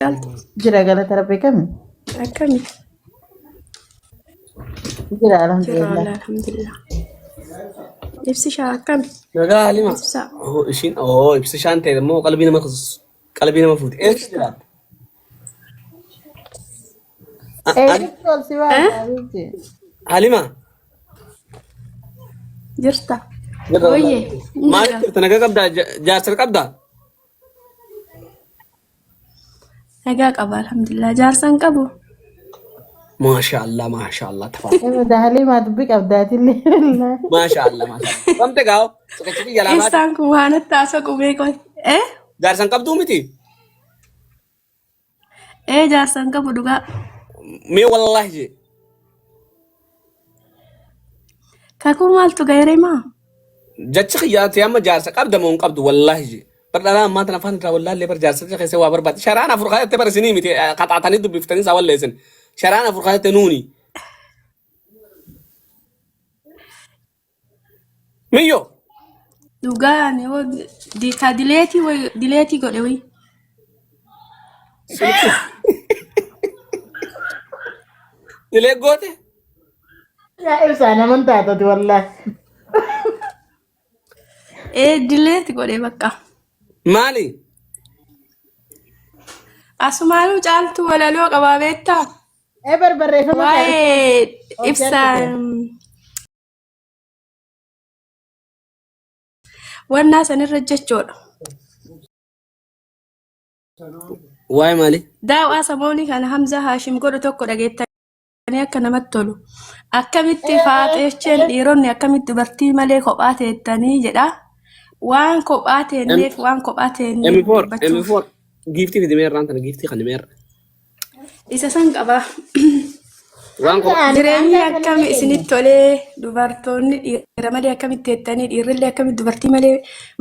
Caaltu. Jira galata rabbi kami? Akkami? Jira Jira alhamdulillah. wallah alhamdulillah. Ibsishaa akkami? Nagaa Halima. Ibsaa. Oh, ishiin oh ibsishaan ta'e immoo qalbii nama qalbii nama fuuti. Eessa jiraatta? Eeyyatti ol si Eh? baasa abibti. Halima. Jirta. Jirra Ooyye. wallahi. Maaliif jirta nagaa qabdaa jaarsa qabdaa? Nagaa qaba alhamdulillah. Jaarsa hin qabu. Maasha Allah maasha Allah tabaaraka. Ema dahalimaa dubbii qabdaatillee. Maasha Allah maasha Allah. Bamte gaa'o siqachitii jalaa baate. Ibsaan kun waan natti haasoo qubee qoy. Eh? Jaarsa hin qabduu miti? Ee jaarsa hin qabu dhugaa. Mee wallaahi jee. Kakuu maaltu ga'eeree maa? Jechi kiyyaatti amma jaarsa qabda moo hin qabdu wallaahi jee. Bar dhalaa ammaa tana afaan irraa wallaallee bar jaarsa keessa waa barbaadde. Sharaan afur kaayyatte bar isinii miti qaxaatanii dubbiftanii isaa walleessin. Sharaan afur kaayyatte nuuni. Miyyoo. Dhugaa ani hoo ka dileetii wayi dileetii godhe wayi. Dilee goote. Yaa ibsaa naman taatati wallaahi. Ee dileeti godhe bakka. Maali? Asumaanuu caaltuu walaloo qabaa beektaa? Ee barbarreeffama Waa'ee ol ibsaa seertite. Wannaa sanirra jechuudha. Waa'ee maali? Daaw'aa samoonii kana Hamza Haashim godhu tokko dhageettanii akka namatti tolu. Akkamitti faaxeecheen dhiironni akkamitti dubartii malee kophaa teettanii jedha. Waan kophaa teenneef waan kophaa teenneef M4 dubbachuuf. M4 giiftii fidi meerraan tana giiftii kan meerra. Isa san qaba. Waan Hamza ani Jireenyi Hamza kana akkami dhageenya. isinitti tolee dubartoonni dhiira malee akkamitti teettanii dhiirrillee akkamitti dubartii malee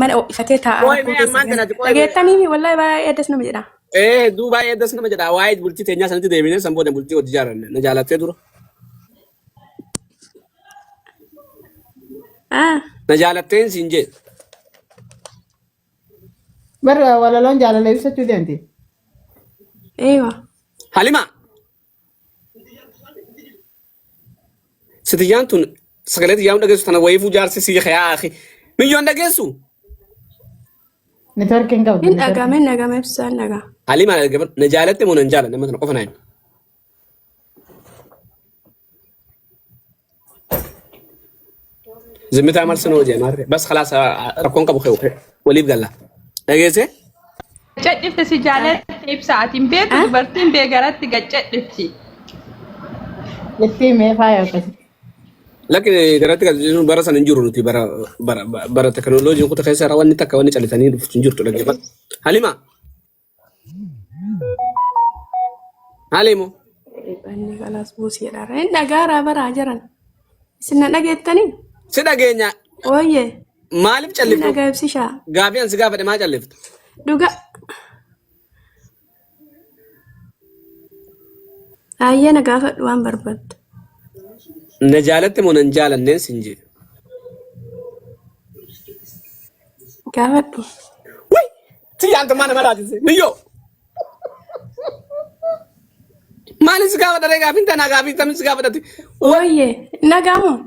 mana ho'ifatee taa'aa Qoy rakkoo mee keessa ammaan gala. tanati qoy mee. Dhageettanii wallahi baay'ee addas nama jedha. Ee hedduu baay'ee das nama jedha. Waa'ee bultii teenyaa sanitti deebinee san booda bultii hojii jaaranne na jaalattee dura. Ah, Na jaalatteen siin jee. Barra walaloon jaalala ibsachuu deemti. eewa. Halima sitiyyaan tun sagalee tiyyaan dhageessu tana wayiifuu jaarsi sii yaa akhi. Miyyoon dhageessu. Networkiin qabdu. Hin dhagame hin dhagame ibsaan dhagaa. Halima na jaalatte moo nan jaalanne amma tana qofa naa himi. Zimmitaa marsi noo jee maarree. Bas khalaas rakkoon qabu kee waliif galla. Dhageesse? Gaccadhifte si jaalatti ibsa ati hin beektu dubartiin bee garatti gaccadhifti. Itti himee faaya akkasitti. Lakki garatti galchisuun bara sana hin jiru nuti bara bara bara teknooloojiin kuta keessa irraa wanni takka wanni calisanii dhuftu hin jirtu dhaggeeffadhu. Halima. Halimu. Banni kalaas buusii jedha. Hin dhagaaraa baraa jiran. Isin na dhageettanii? Si dhageenya Ooyyee. maaliif Hin calliftu? dhagaa ibsishaa. Gaafii an si gaafadhe maa calliftu? Dhuga. Ayyee na gaafadhu waan barbaaddu. Na jaalatte moo nan jaalanneen sin jee. Gaafadhu. Wai! Tiyyaan tummaa nama raajise. Miyyoo! Maaliin si gaafadha ree gaafiin tanaa gaafii tamin si gaafadhati. Ooyyee. Nagaamoo.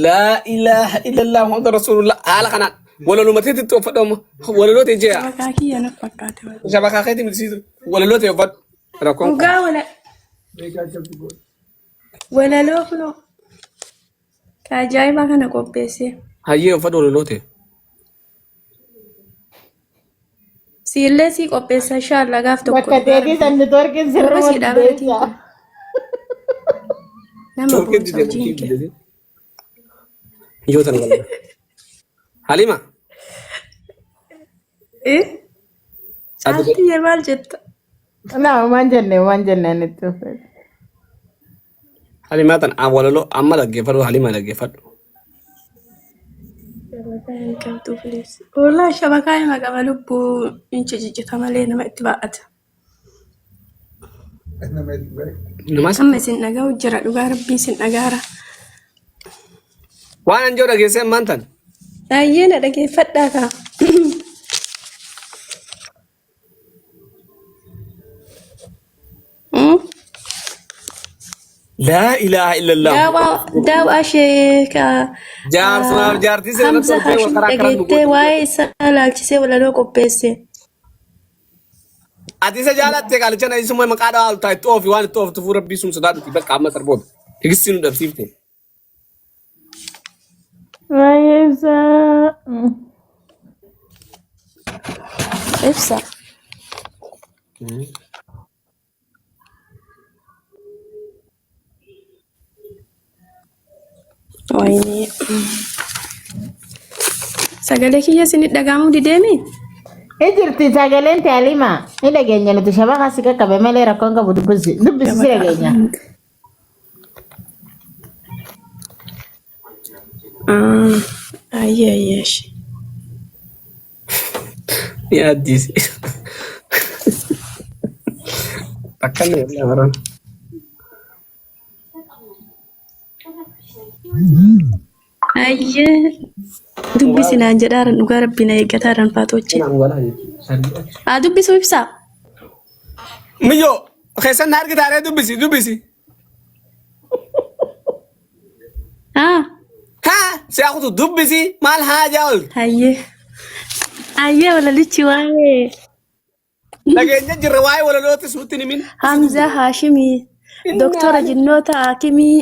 Laa ilaaha illallah Muhammadu Rasulullah haala kanaan walaluma teetitti uffadhu amma walaloo ta'e jea Shabakaa kiyya na fakkaate. wal. shabakaa keetii miti siitu walaloo ta'e uffadhu rakkoon qabu. Dhugaa wala walaloo kunoo ka ajaa'ibaa kana qopheessee. Hayyee uffadhu walaloo ta'e. Siillee sii qopheessa inshaalla gaaf tokko Bakka dhugaa teetii rabbii. san networkiin Gurra sirruma sii dhaabatiin deessa. kun nama Turkiin boonsa dide hojiin turkiin kee. dide. Yoo tana wallah. Halima. Eh? Ati Caaltiyyee maal jetta? Naa waan jenne waan jenne ani itti uffate. Halimaa tan walaloo amma dhaggeeffadhu Halimaa dhaggeeffadhu. Shabakaa hin qabdu please. Wallahi shabakaa hima qaba lubbuu hin ciciccita malee nama itti baa'ata. Namaas Amma isin dhaga'u jira dhugaa rabbii isin dhagaara. waan an jiru dhageessee ammaan tan. Baay'ee na dhageeffadhaa kaa. Laa ilaaha illallah. Daawaa daawaa sheeka Jaarsumaaf jaartii sirna Hamza toltee wal Haashim karaa karaa nu dhageettee goote. waa'ee isaa laalchisee walaloo qopheesse. Ati isa jaalatte qaalicha na isuma maqaa dhawaa altaa itti oofi waan itti ooftu fuula rabbii sun sodaadhuti bakka amma sarboota. Tigistii nu dhabsiifte. Waa'ee ibsaa. Ibsa. Wayinee. Sagalee kiyya isinit dhaga'amuu dideemi? Ni jirti sagaleen taalima. Ni dhageenya nuti shabaqa si qaqqabe malee rakkoon qabu dubbisi. Dubbisi si dhageenya. Ayyee ayyee ishee. Ni addisi. Akkan na baran. Ayyee dubbisi naan jedhaaran dhugaa rabbi na eeggataaran faatochi. Haa dubbisu ibsaa. Miyyoo keessan na argitaaree dubbisi dubbisi. Haa. Haa si'a kutu dubbisi maal haajaa ol. Ayyee. Ayyee walalichi waa'ee Dhageenya jirra waa'ee walalootis nutti hin himin. Hamzaa Haashimii Doktora Jinnoota Haakimii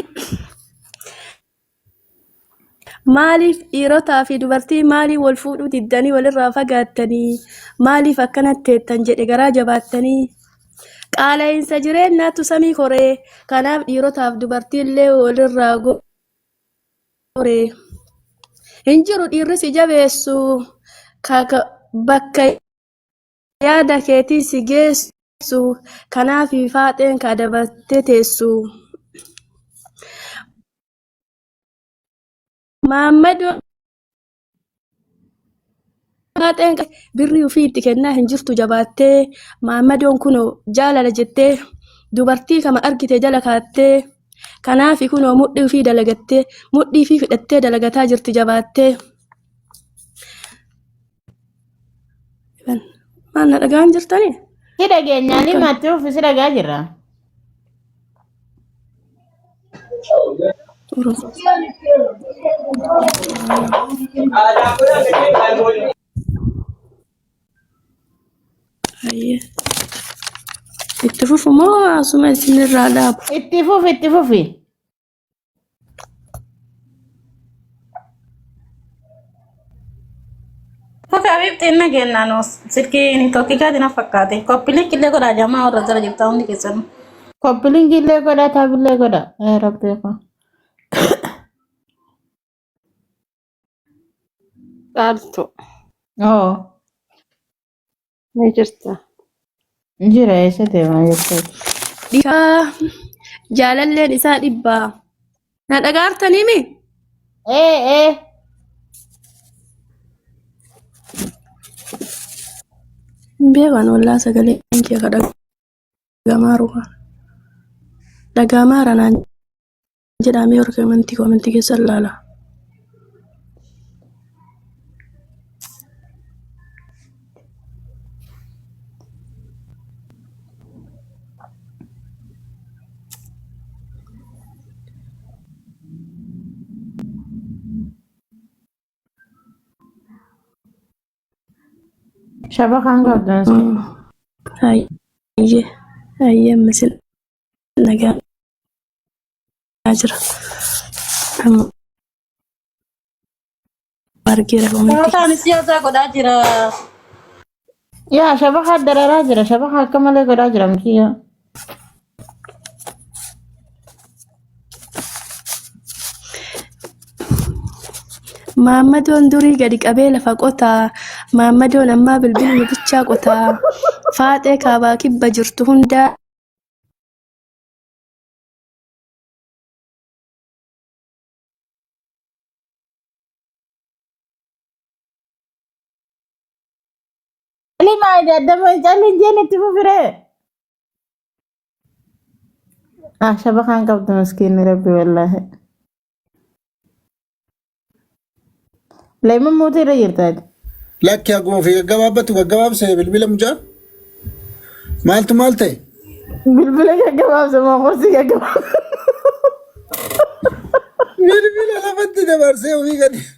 maaliif dhiirotaa fi dubartii maaliif wal fuudhuu diddanii walirraa fagaattanii maaliif akkanatti teettan jedhe garaa jabaattanii qaala'iinsa jireenyaatu samii koree kanaaf dhiirotaaf dubartiillee walirraa goree hin jiru dhiirri si jabeessu bakka yaada keetii si geessu kanaaf faaxeen ka adabattee teessu. Maammadoo faaxeen birrii ofii itti kennaa hin jirtu jabaattee maammadoon kunoo jaalala jettee dubartii kama argite jala kaattee kanaaf kunoo mudhii ofii dalagattee mudhii fi fidhattee dalagataa jirti jabaattee. Maal na dhagaan jirtanii? Si dhageenya Alimaa itti fufi si dhagaa jirra. Ayyee. Itti fufu moo asuma isinirraa dhaabu? Itti fufi itti fufi. Kofi Habibti inni kennaan silkii tokki gadi na fakkaate. Koppiliin illee godhaa jamaa warra jala jirta hundi keessanuu. Koppiliingi illee godha taabillee godha. Yaa Rabbi koo. Caaltu Oo. ni jirta. Jira eessa deemaa jirtu? Dhiiraa jaalalleen isaa dhibbaa. Na dhagaartanii mi? Ee ee. Hin beekan wallaa sagaleen kee ka dhagaamaaru kana. Dhagaamaara naan jedhamee warra komentii komentii keessa ilaala. Shabakaan qabdan. Hayyee hayyee ammasin nagaa jira. Amma argeera komentii Kootaan keessa. siyaasaa godhaa jira. Yaa shabakaa dararaa jira. Shabakaa akka malee godhaa jira miti yaa. Maammadoon durii gadi qabee lafa qotaa. Maammadoon ammaa bilbiluma bichaa qotaa. Faaxee kaabaa kibba jirtu hundaa Alimaa addama calli jeen itti fufiree. Ah shabakaan qabdu miskiinni rabbi wallaahi. Leemman mootii irra jirtaati. Lakki haguma ofii gaggabaabbatu gaggabaabse bilbila mucaa. Maaltu maal ta'e? Bilbila gaggabaabsa moo qorsii gaggabaabsa? Ofitti dabarsee ofii gadi.